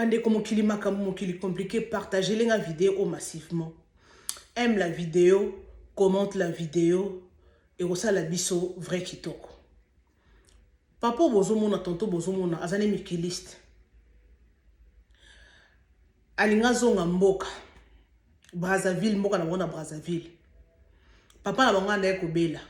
Bandeko, mokili makambo, mokili compliqué. Partagez la vidéo massivement, aime la vidéo, commente la vidéo, ekosala biso vrai kitoko. Papa bozomona, tonton bozomona, aza ne mikiliste, alingi azonga mboka Brazzaville, mboka na bango na Brazzaville. Papa na bango andaki kobela.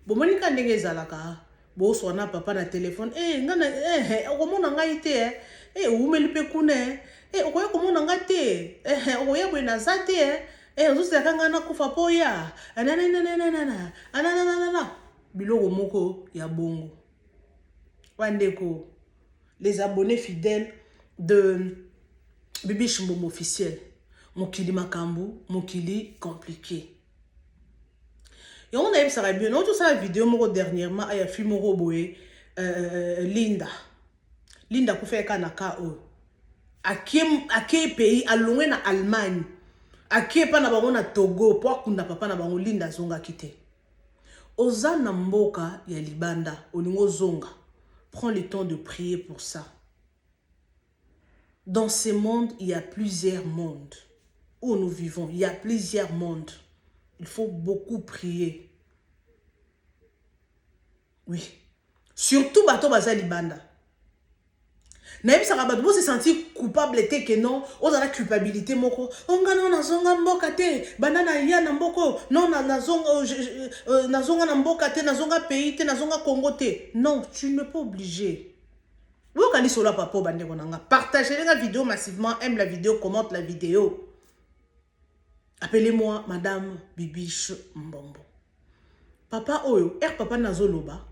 Bomoni ka ndenge ezalaka, boswa na papa na telefone: "Eh, nga na okomona ngai te, owumeli mpe kuna, okoya komona ngai te, okoya boye, naza te, ozoselaka ngai nakufa mpo oya nanananana anananana." Biloko moko ya bongo. Bandeko, les abonnés fidèles de Bibiche Mbombo officiel, mokili makambo, mokili compliqué. Yango nayebisaka bino, nauti osala video moko dernièrement aya fille moko boye, Linda. Linda akufa kaka na ka oyo ake pays, alongwe na Allemagne, ake epa na bango na Togo mpo akunda papa na bango. Linda azongaki te. Oza na mboka ya libanda, olingi ozonga, prends le temps de prier pour ça. Dans ce monde, il y a plusieurs mondes où nous vivons. Il y a plusieurs mondes, il faut beaucoup prier. Oui, surtout bato baza libanda. Nayebisaka bato, bose sentir coupable te ke non, ozala culpabilité moko: "Onga no, nazonga mboka te, banda na ya na mboka oyo, non, nazonga na mboka te, nazonga pays te, nazonga Congo te." Non, tu n'es pas obligé. Boyoka lisolo ya papa. Bandeko na nga, partage nga vidéo massivement, aime la vidéo, commente la vidéo. Appelez-moi Madame Bibiche Mbombo. Papa oyo papa nazoloba,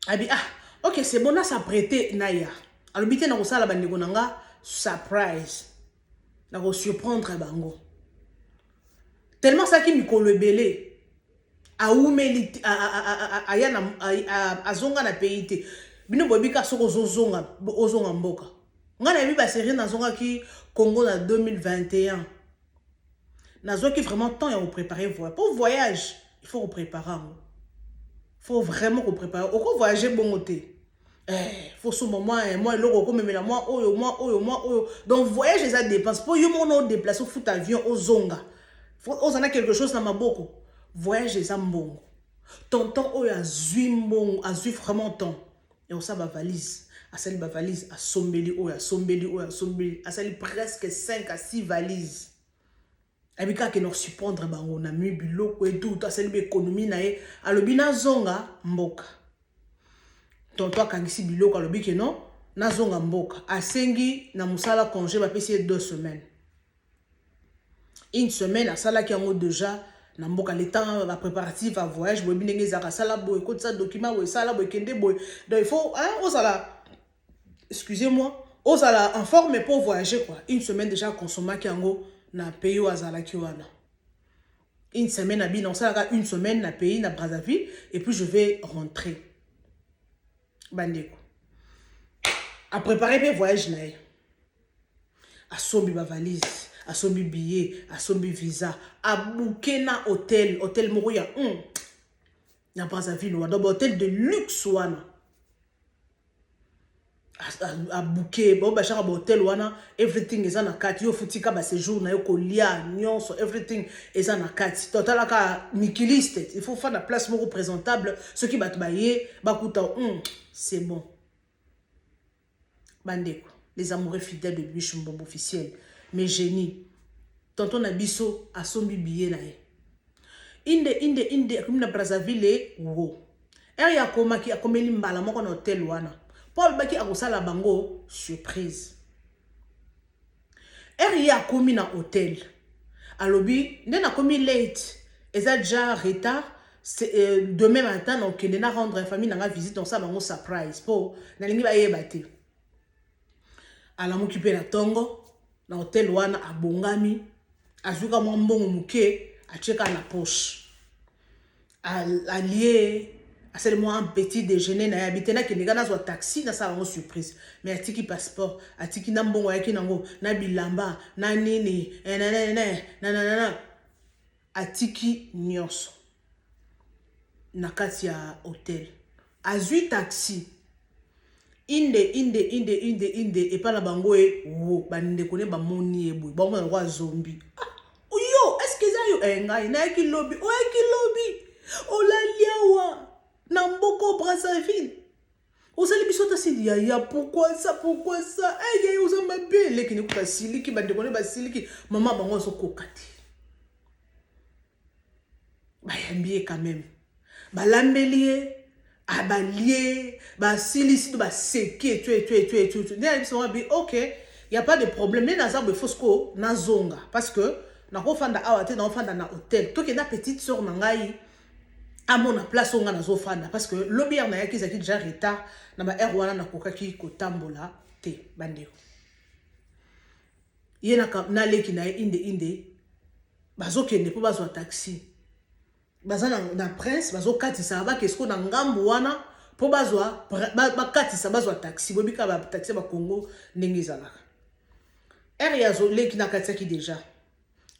abi: "Ah ok, c'est bon, nas'apprêter naya." Alobi te, nakosala bandeko na nga surprise, nakosurprendre bango. Tellement asalaki mikolo ebele, awumeli, aya na azonga na pays te. Bino boyebi kaka soki ozozonga, ozonga mboka. Ngai nayebi basérie, nazongaki Congo na 2021, nazwaki vraiment temps ya kopréparer voyage. Po voyage, il faut kopréparer yango, faut vraiment kopréparer. Okovoyage bongo te, faut somba mwa eloko okomemela, mwa oyo, mwa oyo, mwa oyo. Donc voyage eza dépense, mpo yo moko na odéplace, ofuta avion, ozonga, ozala quelque chose na maboko. Voyage eza mbongo. Tonton oyo azwi mbongo, azwi vraiment temps ya kosala bavalise. Asali bavalise, asombeli oyo, asombeli oyo, asombeli, asali presque 5 à 6 valises. Ayebi kaka kende kosurprendre bango na mi biloko etu. Asali baéconomie na ye, alobi: "Nazonga mboka." Tonton akangisi biloko, alobi ke non, nazonga mboka. Asengi na mosala congé, bapesi ye 2 semaines. Une semaine asalaki yango déjà na mboka, le temps bapréparatif ya voyage. Boyebi ndenge ezalaka: asala boye, ekotisa document boye, esala boye, ekende boye. Donc il faut, hein, ozala, excusez-moi, ozala en forme pour voyager, quoi. Une semaine déjà aconsommaki yango na pays oyo azalaki wana. Une semaine na bino, osalaka une semaine na pays, na Brazzaville, et puis je vais rentrer. Bandeko, apréparé mpe voyage na ye, asombi bavalise, asombi billet, asombi visa, abooké na hôtel, hôtel moko ya na Brazzaville wana, donc bahotel de luxe wana. Abooké bao bashaka bahotel wana, everything eza na kati. Yo futika baséjour na yo, kolia nyonso, everything eza na kati. Totalaka mikiliste, il faut fanda place moko présentable, soki bato baye bakuta, c'est bon. Bandeko, les amoureux fidèles de Bibiche Mbombo officiel, mes génies, tonton na biso asombi billet na ye, inde inde inde, akomi na Brazzaville. Wo ere akomaki, akomeli mbala moko na hotel wana, mpo alobaki akosala bango surprise. Ere ye akomi na hotel, alobi: "Nde nakomi late, eza déjà retard. Demain matin nakokende na rendre famille na nga visite, nakosala bango surprise, mpo nalingi bayeba te." Alamuki mpe na ntongo na hotel wana, abongami, azwika mwa mbongo moke, atieka na poche, alie, asali mwa un petit déjeuner na ye. Abi te, nakende ka nazwa taxi, nasala bango surprise. Mais atiki passeport, atiki na mbongo ayaki nango, na bilamba na nini, nanana, atiki nyonso na kati ya hotel. Azwi taxi. Inde inde inde inde inde epa na bango e wo bandeko ne bamoni ye boye bango lokola zombi. Ah, yo est-ce que eza yo? Eh, ngai nayaki lobi, oyaki lobi, olali awa na mboko Brazzaville, ozali biso ata sili yaya, pourquoi ça, pourquoi ça? Eh yaya, oza mabe. Leki ne kuta siliki, bandeko ne basiliki, mama bango azokoka te. Bayambi ye quand même, balambeli ye, abalie, basilisi to baseki etu etu etu etu etu. Nde ayebisi bango abi: "Ok, y a pas de problème, nde naza boye, fosco nazonga parce que nakofanda awa te, naofanda na hotel. Tokenda petite sœur na ngai amona place oyo ngai nazofanda, parce que lobi heure nayaki ezalaki déjà retard, na ba heure wana nakokaki kotambola te." Bandeko, ye naleki na ye inde inde bazokende mpo bazwa taxi. Baza na Prince, bazokatisa, bakesiko na ngambu wana mpo bazwa, bakatisa, bazwa taxi. Boyebi kaka bataxi ya Bakongo ndenge ezalaka. Heure ya azoleki, nakatisaki déjà,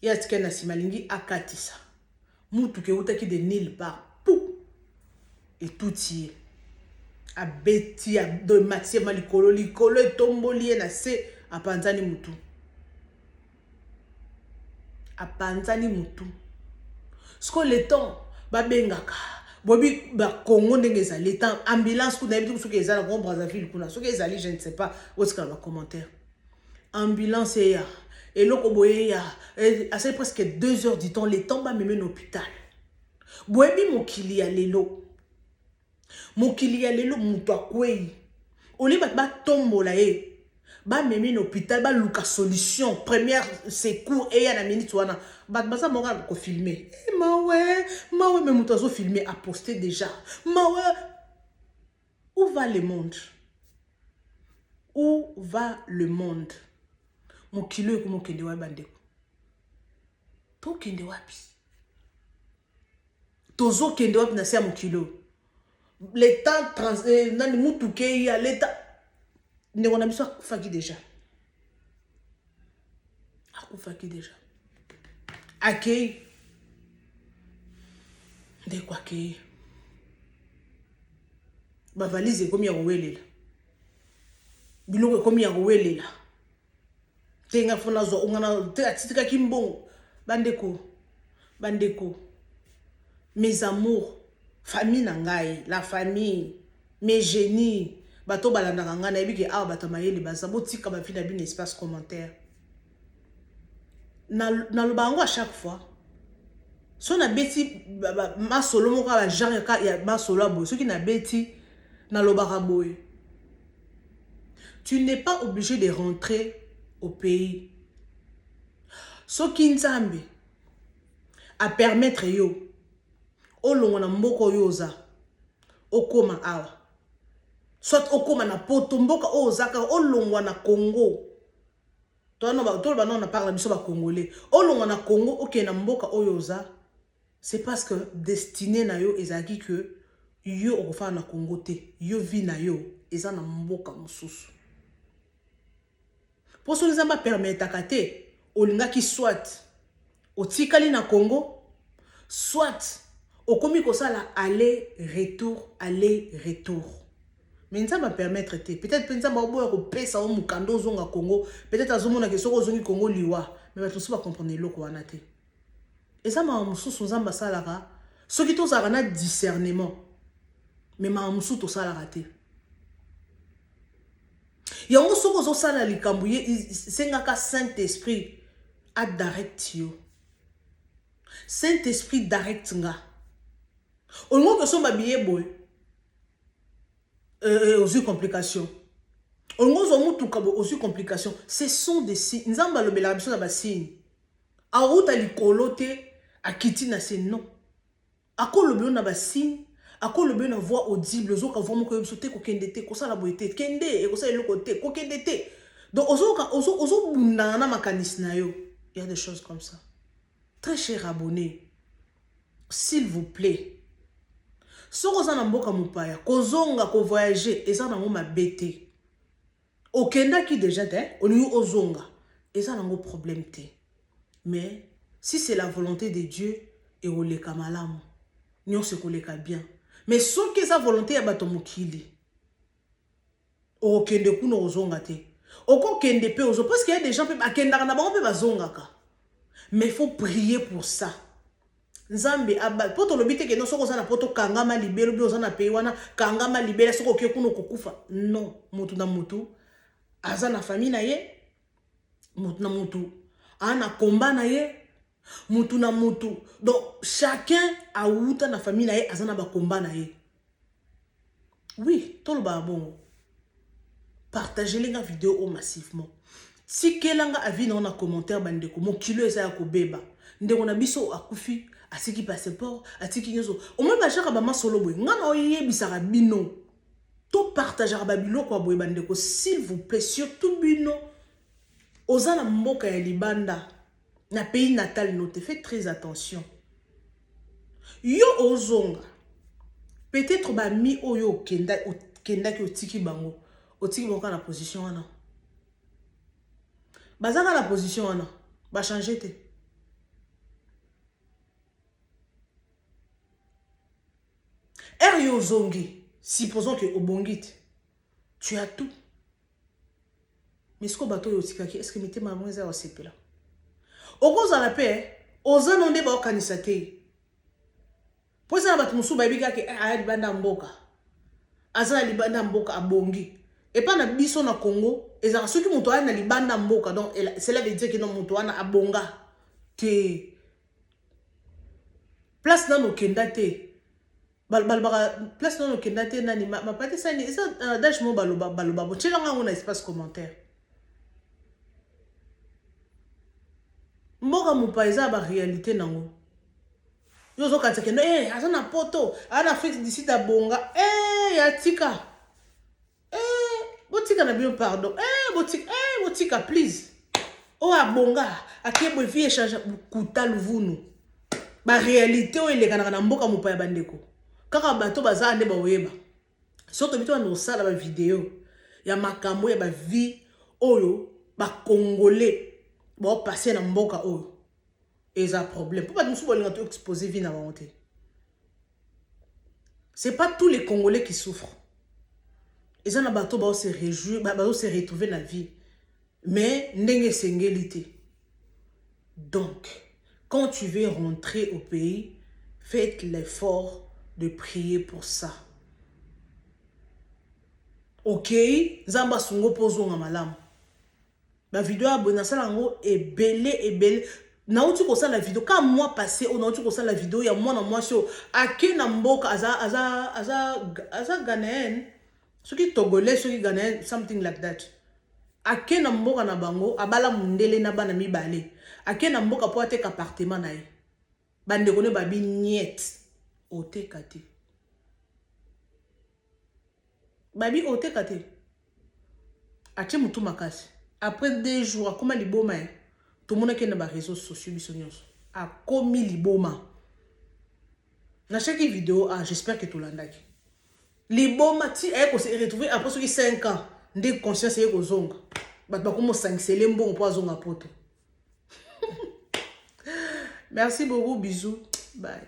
ye atikali na nsima, alingi akatisa, mutuka eutaki de nulle part, pu etuti ye, abeti do matiema likolo likolo, etomboli ye na se, apanzani mutu, apanzani mutu. Sikoyo le temps babengaka, boyebi Bakongo ndenge ezali, temps ambulance kuna, yebi soki eza na Congo Brazzaville kuna, soki ezali, je ne sais pas, otikala bacommentaire, ambulance eya, eloko boye eya, asali presque 2 heures du temps, le temps bameme na hôpital. Boyebi mokili ya lelo, mokili ya lelo, moto akwei, olie bato batombola ye, bamemi na hôpital, baluka solution, première secours eya na minute wana, bato baza moko kofilmer: e mawe, mawe. Me moto azofilmer, aposte déjà: "Mawe." Où va le monde? Où va le monde? Mokili oyo ekoma okende wapi? Bandeko, tokende wapi? Tozokende wapi na se ya mokili oyo? Le temps nani mutuka eya, leta ndeko na biso akufaki déjà, akufaki déjà, akei, ndeko akei, bavalise ekomi ya kowelela, biloko ekomi ya kowelela te. Nga fo nazwa ongana te, atitikaki mbongo. Bandeko, bandeko, mes amours, famille na ngai, la famille, mes génies, bato balandaka ngai, nayebi ke awa bato ya mayele baza. Botika baavis na bino espace commentaire. Naloba yango à chaque fois, so nabeti masolo moko ya bagenre ya masolo ya boye, soki nabeti, nalobaka boye: tu n'es pas obligé de rentrer au pays. Soki Nzambe apermettre yo olongwa na mboka oyo oza, okóma awa, soit okóma na Poto, mboka oyo oza kaka, olongwa na Congo, toloba nano na parle na biso Bacongolais, olongwa na Congo, okende na mboka oyo oza, c'est parce que destinée na yo ezalaki ke yo okofanda na Congo te. Yo, vie na yo eza na mboka mosusu. Mpo soki Nzambe apermetaka te, olingaki soit otikali na Congo, soit okomi kosala aller retour, aller retour. Mais Nzambe apermettre te. Peut-être mpe Nzambe aoboya kopesa o mokanda ozonga Congo. Peut-être azomonaka soki ozongi Congo, liwa. Mais bato mosusu bacomprendre eloko wana te. Eza makambo mosusu Nzambe asalaka soki tozalaka na discernement, mais makambo mosusu tosalaka te yango. Soki ozosala likambo, ye sengaka Saint Esprit adirect yo. Saint Esprit, direct nga. Olingi okosomba billet boye, ozwi complication. Olingi ozwa motuka boye, ozwi complication. Ce sont des signes. Nzambe alobelaka biso na basigne. Awuta likolo te, akiti na se, non. Akolobela yo na basigne, akolobela yo na voix audible. Ozoka voix moko oyebi biso te: kokende te, kosala boye te, kende, ekosala eloko te, kokende te. Donc ozobundana na makanisi na yo. Il y a des choses comme ça. Très cher abonné, s'il vous plaît, soki oza na mboka mopaya, kozonga kovoyage eza nango mabe te. Okendaki déjà te, olingi ozonga, eza nango problème te. Mais si c'est la volonté de Dieu, ekoleka malamu, nyonso ekoleka bien. Mais soki eza volonté ya bato mokili, Okokende kuna okozonga te. Okokende pe ozo parce qu'il y a des gens pe bakendaka na bango pe bazongaka. Mais il faut prier pour ça. Nzambe aba po tolobi te ke non soki oza na poto kangama libela obi oza na pays wana kangama libela soki oke kuna okokufa. Non, mutu na mutu aza na famille na ye, mutu na mutu aza na combat na ye, mutu na mutu donc chacun awuta na famille na ye aza na ba combat na ye. Oui, tolobaka bongo. Partagez nga vidéo oyo massivement. Tikela nga avis na yo na commentaire bandeko, mokili eza ya kobeba. Ndeko na biso akufi, atiki passeport, atiki nyonso. Omoni bajaka ba masolo boye, nga na oyebisaka bino. To partageaka ba biloko ya boye bandeko, s'il vous plaît, surtout bino oza na mboka ya libanda, na pays natal no te, faites très attention. Yo ozonga peut-être ba mi oyo okenda okendaki otiki bango otiki bango kaka na position wana baza kaka na position wana ba changer te heure yo ozongi supposons que obongi te tu as tout Mais sikoyo bato oyo otikaki est-ce que mitema na bango eza ya kosepela? Okozala mpe oza no nde baokanisa te mpo eza na bato mosusu bayebi kaka eh, aya libanda ya mboka aza na libanda ya mboka abongi epai na biso na Congo ezalaka soki moto aya na libanda ya mboka donc cela veut dire que non moto wana abonga te place nano okenda te balobaka place nano okenda te nani mapati sani eza adage moko baloba baloba botyela nga yango na espace commentaire mboka mopaya eza ba réalité nango yo ozokanisa kende eh, aza na poto aza na afrique du sud abonga eh, ya tika eh, botika na bino pardon eh, botika, eh, botika please oyo abonga akebwe vie echange kuta luvunu baréalité oyo elekanaka na mboka mopaya bandeko kaka bato baza nde baoyeba soki tobi tobanda kosala bavideo ya makambo ya bavie oyo bacongolais baopase na mboka oyo eza problème mpo bato mosusu balinga to expose vie na bango te. C'est pas tous les Congolais qui souffrent. Eza na bato bao se réjouir, bao se retrouver na vie. Mais ndenge esengeli te. Donc, quand tu veux rentrer au pays, faites l'effort de prier pour ça. Ok, Nzambe asungo mpo ozonga malamu. Ba video ya boye nasala yango ebele ebele. Nauti kosala video ka mois passé oyo nauti kosala video ya mwana mwasi oyo ake na mboka aza aza aza aza ghanéenne soki togolais soki ghanéenne something like that ake na mboka na bango abala mundele na bana mibale ake na mboka mpo ateka appartement na ye bandeko ne babi niet oteka te Babi oteka te. Atie mutu makasi. Après deux jours akoma liboma eh. Tomonaki na ba réseaux sociaux biso nyonso. Akomi liboma. Na chaque vidéo ah j'espère que tolandaki. Liboma ti aye ko se retrouver après soki 5 ans nde conscience eye kozonga. Bato bakomi osangisele mbongo mpo azonga poto. Merci beaucoup, bisous. Bye.